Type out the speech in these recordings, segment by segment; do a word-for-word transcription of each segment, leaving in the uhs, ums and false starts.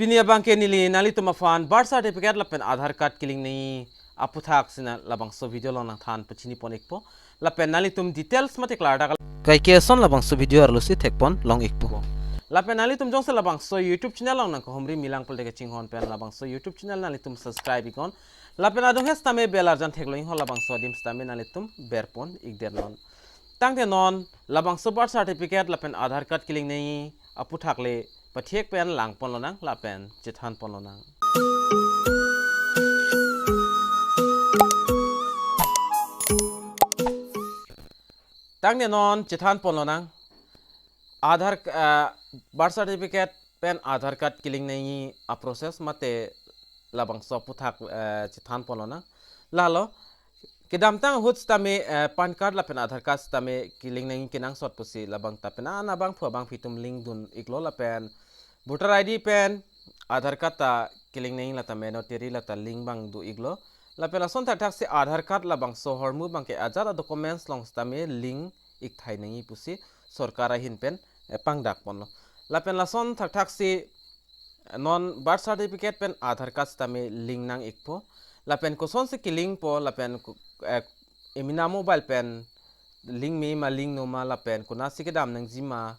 Pini abangke neli nanglitum aphan birth certificate lapen Aadhaar card kelingnei aputhaksi na labangso video along nangthan pachini pon ikpo. Lapen nanglitum details mate klardak kaike ason labangso video arlosi thekpon long ikpo. Lapen nanglitum jongsi labangso YouTube channel along nangkehumri milang pulote kachinghon pen labangso YouTube channel nanglitum subscribe iknon. Lapen adung hes tame bell arjan theklong iknon, labangso adim sitame nanglitum berpon ikdet non. Tangte non labangso birth certificate lapen Aadhaar card kelingnei aputhak le pathek pen langpon lonang lapen chethan pon lonang. Tangte non chethan pon lonang. Aadhaar, eh, birth certificate pen Aadhaar card kelingnei aprocess mate labangso aputhak, eh, chethan pon lonang. Lalo kedamtang ahut sitame, eh, PAN card lapen Aadhaar card sitame kelingnei kenangsot pusi labang ta pen ana abangphu abangphi atum link dun iklo lapen voter I D pen Aadhaar card ta kelingnei lata mandatory lata link abang do iklo. Lapen lason thakthaksi Aadhaar card labangso ahormu abangke ajat adocuments along sitame link ik thai nangji pusi sorkar ahin pen, eh, pangdak ponlo. Lapen lason thakthaksi non birth certificate pen Aadhaar card sitame link nang ikpo. Lapen kosonsi kelingpo lapen ku-, eh, emena mobile pen link me ma link no ma lapen konatsi kedam nangji ma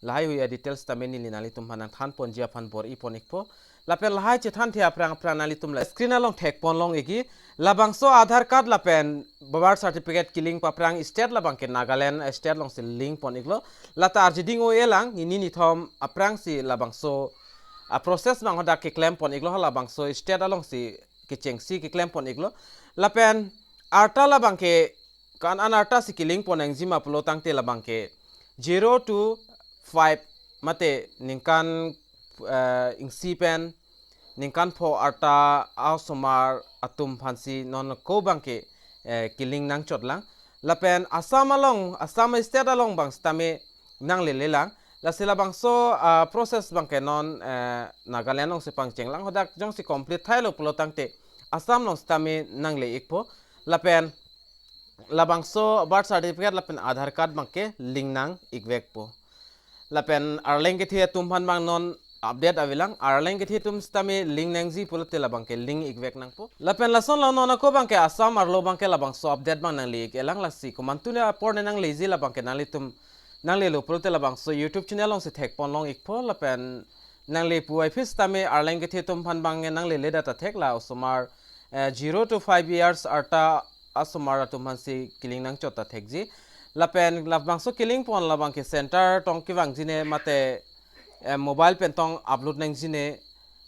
lahai hui adetails tame neli nanglitum aphan nangthan ponji aphan bor-i pon ikpo. Lapen lahai chethanthe aphrang aphrang nanglitum la screen along thekpon long ikji. Labangso Aadhaar card lapen birth certificate keling aphrang state labangke Nagaland, eh, state alongsi link pon iklo. Lata arjiding o-e lang, nini nithom aphrangsi labangso aprocess abang hadak keklem pon iklo, halabangso state alongsi kechengsi keklem pon iklo. Lapen arta labangke ko-an an artasi keling pon nangji ma pulo tangte labangke zero to five mate ningkan, eh, ingsi pen ningkan pho arta a-osomar atum aphansi non ako abangke, eh, keling nangchot lang. Lapen Assam along, Assam state along abang sitame nanglele lang. Lasi labangso, ah, process abangke non, eh, Nagaland alongsi pangcheng lang. Hadak jongsi complete thailo pulo tangte Assam along sitame nangle ikpo. Lapen labangso birth certificate lapen Aadhaar card abangke link nang ikvekpo. Lapen arleng kethe atum aphan abang non update avelang, arleng kethe atum sitame link nangji pulote labangke link ikvek nangpo. Lapen lason la non ako abangke Assam arlo abangke labangso update abang nangle ik-e lang, lasi komantu apor ne nangleji labangke nanglitum nanglelo pulote labangso YouTube channel alongsi thekpon long ikpo. Lapen nangle puvoiphit sitame arleng kethe atum aphan abang nanglele data thek la osomar, eh, zero to five years arta a-osomar atum aphansi keling nangchot ta thekji. Lapen labangso keling pon labangke center tong kevangji ne mate, eh, mobile pen tong upload nangji ne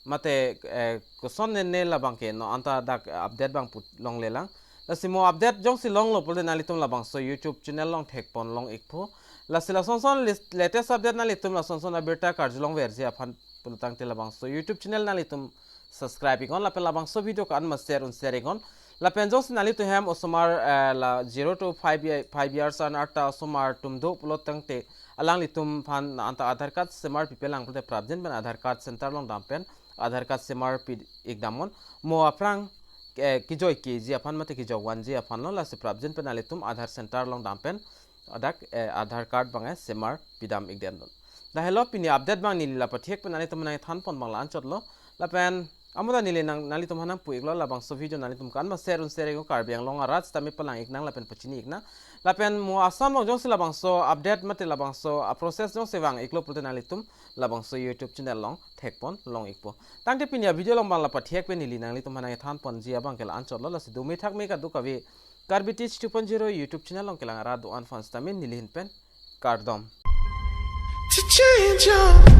mate, eh, koson ne ne labangke non anta dak update abang put longle lang. Lasi mo update jongsi longlo pulote nanglitum labangso YouTube channel along thekpon long ikpo. Lasi lason son lis-, latest update nanglitum lason son abirta karjulong verji aphan pulo tangte labangso YouTube channel nanglitum subscribe iknon lapen labangso video ko-an ma share un share iknon. Lapen jongsi nanglitum hem osomar, eh, la zero to five ye-, five years an arta osomar atum do pulo tangte alanglitum aphan anta Aadhaar card semar pipe lang pulote prapjin pen Aadhaar card center along dam pen Aadhaar card semar pi ik damnon. Mo aphrang, eh, kejoi keji aphan mate kejok vanji aphan lo, lasi prapjin pen nanglitum Aadhaar center along dam pen hadak, eh, Aadhaar card abang, eh, semar pidam ikdet non. Dak helo pini update abang neli la pathek pen nanglitum aphan nangthan pon abang la anchot lo. Lapen amuda neli nang nanglitum aphan nangpu iklo, labangso video nanglitum ko-an ma share un share iknon, Karbi Anglong arat sitame palang iknang lapen pachini iknang. Lapen mo Assam along jongsi labangso update mate labangso aprocess jongsi vang iklo pulote nanglitum labangso YouTube channel along thekpon long ikpo. Tangte pini avideo along abang la pathek pen neli nanglitum aphan nangthan ponji abangke la anchot lo, lasi dome thakme kadokave Karbi Teach two point zero YouTube channel along kelang arat do-an aphan sitame neli ahin pen kardom. To change your